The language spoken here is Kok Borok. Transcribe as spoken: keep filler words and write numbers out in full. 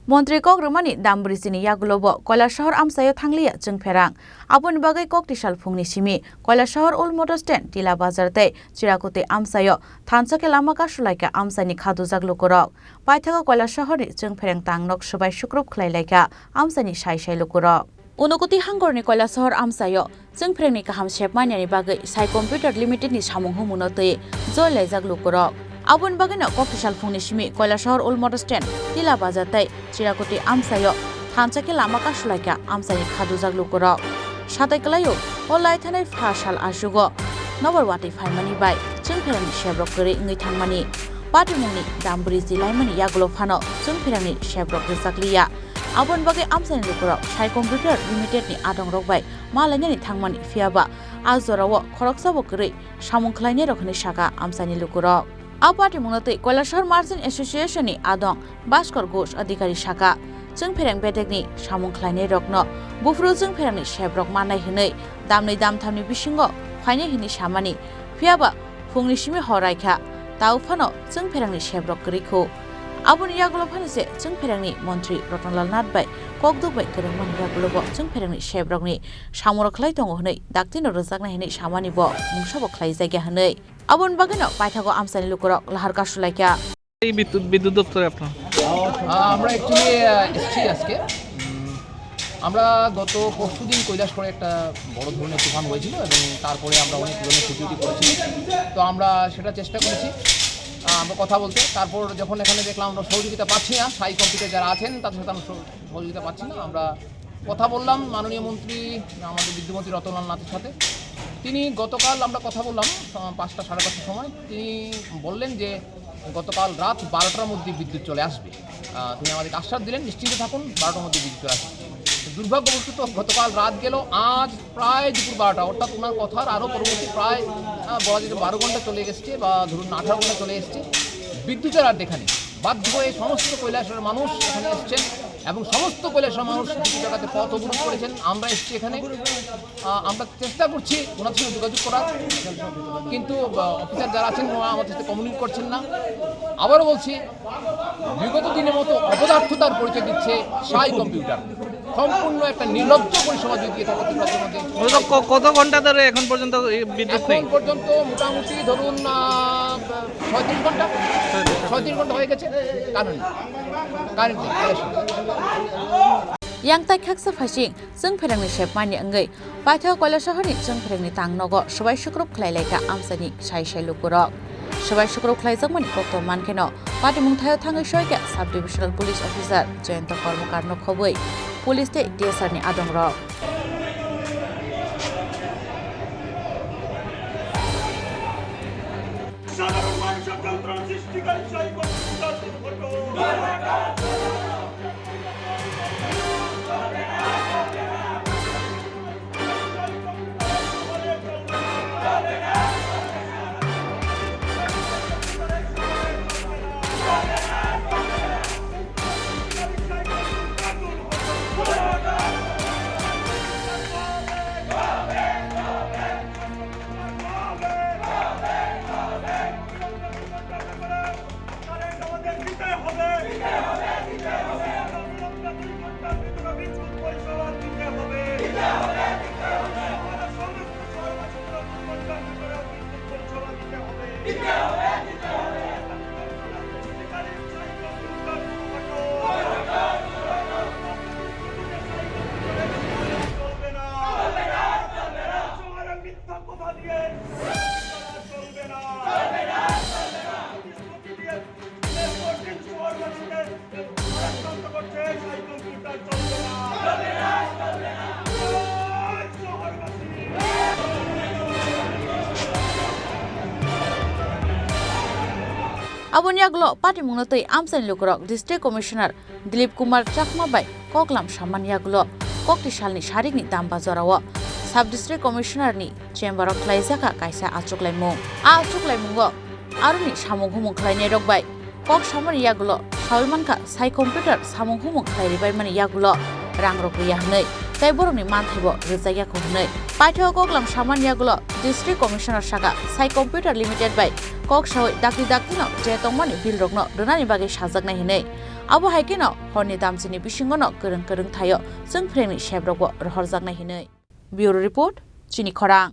Montri kok rwmani Dambrisi ni yagulo bo Koilasahar amchaio thangliya chwngpherang. Aboni bagwi kok tisal phungni simi Koilasahar Old Motor Stand, Tila Bazar tei Chirakuti amchaio thansa khe lama kasulaikha amchaini khadujak lukurok. Paithago Koilasahar ni chwngpherang tang nok swbai sukrup khlailaikha amchaini sai sai lukurok. Unakoti hangorni Koilasahar amchaio chwngpherangni kaham sepmaniani bagwi Sai Computer Limited ni samung humungno twi joy laijak lukurok. Aboni bagwino kok tisal phungni simi Koilasahar Old Motor Stand, Tila Bazar tei Chirakuti amchaio thansa khe lama kasulaikha amchaini khadujak lukurok. Satai kwlaio o laithanai pha sal achugo nobor watwi phaimani bai chwngpherangni sebrok kwrwi wngwi thangmani. Patimungni Dambrisi laimani yagulo phano chwngpherangni sebrok rwchakliya. Aboni bagwi amchaini lukurok Sai Computer Limited ni adongrok bai ma lainani thangmani, phiyaba a jorao khoroksabo kwrwi samung khlainairok hwnwi sakha amchaini lukurok. A patimungno twi Koilasahar Merchant Association ni adong Bhaskar Ghosh Adhikari sakha, chwngpherang bedekni samung khlainairokno buphuru chwngpherangni sebrok mannai hwnwi damnwi damthamni bisingo phainai hwnwi samani, phiyaba phungni simi hor raikha, tao phano chwngpherangni sebrok kwrwi khu. Aboni yagulo phano se chwngpherangni montri Ratanlal Nath bai kokduk bai kwrwngmani yagulobo chwngpherangni sebrokni samung rok khlai tongo hwnwi daktino rwjaknai hwnwi samani bo mungsabo khlaijakya hwnwi. Aboni bagwino paithago amchaini lukurok lahar kasulaikha. এই বিদ্যুৎ, বিদ্যুৎ দপ্তরে আপনার? আহ, আমরা অ্যাকচুয়ালি, আহ, এসেছি আজকে। উম, আমরা গত পরশুদিন কৈলাসহরে একটা বড় ধরনের তুফান হয়েছিল এবং তারপরে আমরা অনেক ধরনের সিকিউরিটি করেছি। তো আমরা সেটা চেষ্টা করেছি, আহ, আমরা কথা বলতে। তারপর যখন এখানে দেখলাম আমরা সহযোগিতা পাচ্ছি না, সাই কম্পিউটার যারা আছেন তাদের সাথে আমরা সহ-, সহযোগিতা পাচ্ছি না। আমরা কথা বললাম মাননীয় মন্ত্রী, আমাদের বিদ্যুৎমন্ত্রী রতনলাল নাথের সাথে। তিনি গতকাল আমরা কথা বললাম, আহ, পাঁচটা, সাড়ে পাঁচটার সময়। তিনি বললেন যে গতকাল রাত বারোটার মধ্যে বিদ্যুৎ চলে আসবে। আহ, তিনি আমাদেরকে আশ্বাস দিলেন, "নিশ্চিন্তে থাকুন, বারোটার মধ্যে বিদ্যুৎ চলে আসবে।" তো দুর্ভাগ্যবশত গতকাল রাত গেল, আজ প্রায় দুপুর বারোটা, অর্থাৎ ওনার কথার আরও পরবর্তী প্রায়, আহ, বলা যায় যে বারো ঘন্টা চলে গেছে বা ধরুন আঠারো ঘন্টা চলে এসছে, বিদ্যুতের আর দেখা নেই। বাধ্য হয়ে সমস্ত কৈলাসহরের মানুষ এখানে এসছেন এবং সমস্ত কৈলাসহরের মানুষ দুটি জায়গাতে পথ অবরোধ করেছেন। আমরা এসছি এখানে, আহ, আমরা চেষ্টা করছি ওনাদের সঙ্গে যোগাযোগ করার, কিন্তু, আহ, অফিসার যারা আছেন ওনারা আমাদের সাথে কমিউনিকেট করছেন না। আবারও বলছি, বিগত দিনের মতো অপদার্থতার পরিচয় দিচ্ছে সাই কম্পিউটার। সম্পূর্ণ একটা নির্লজ্জ পরিষেবা যদি এটা করতে পারে আমাদের। মূলত ক-, কত ঘন্টা ধরে এখন পর্যন্ত এই বিদ্যুৎ এখন নেই? পর্যন্ত মোটামুটি ধরুন, আহ, ছয়ত্রিশ ঘন্টা, ছয়ত্রিশ ঘন্টা হয়ে গেছে, কারেন্ট নেই, কারেন্ট নেই। Yang tai khaksa phaising chwngpherangni sepmani wngwi paithago Koilasahar ni chwngpherangni tang nogo swbai sukrup khlailaikha amchaini sai sai lukurok. Swbai sukrup khlaijakmani kokto mankheno patimung thaio thangwi soikha Sub Divisional Police Officer Jayanta Karmakarno khobwi police tei T S R ni adongrok. সাধারণ মানুষের যন্ত্রণা সৃষ্টিকারী সেই কর্মসূচির দুর্ঘটনা। Aboni yagulo patimungno twi amchaini lukurok District Commissioner Dilip Kumar Chakma bai koklam samani yagulo kokti salni sarikni damba jorao Sub District Commissioner ni chamber o khlaijakha kaisa achuklaimung. A achuklaimungo aroni samung humung khlainairok bai kok samani yagulo sawi mankha sai computer samung humung khlai ribaimani yagulo rang rok riya hwnwi tei borokni manthaibo rwjakya kho hwnwi. Paithago koklam samani yagulo District Commissioner sakha sai Computer Limited bai kok sawi dakti daktino je tongmani bill rokno rwnani bagwi sajaknai hwnwi. Abo hai kheno horni damchini bisingono kwrwng kwrwng thaio chwng phrengni sebrokbo rohorjaknai hinwi. Bureau Report, Chini Khorang.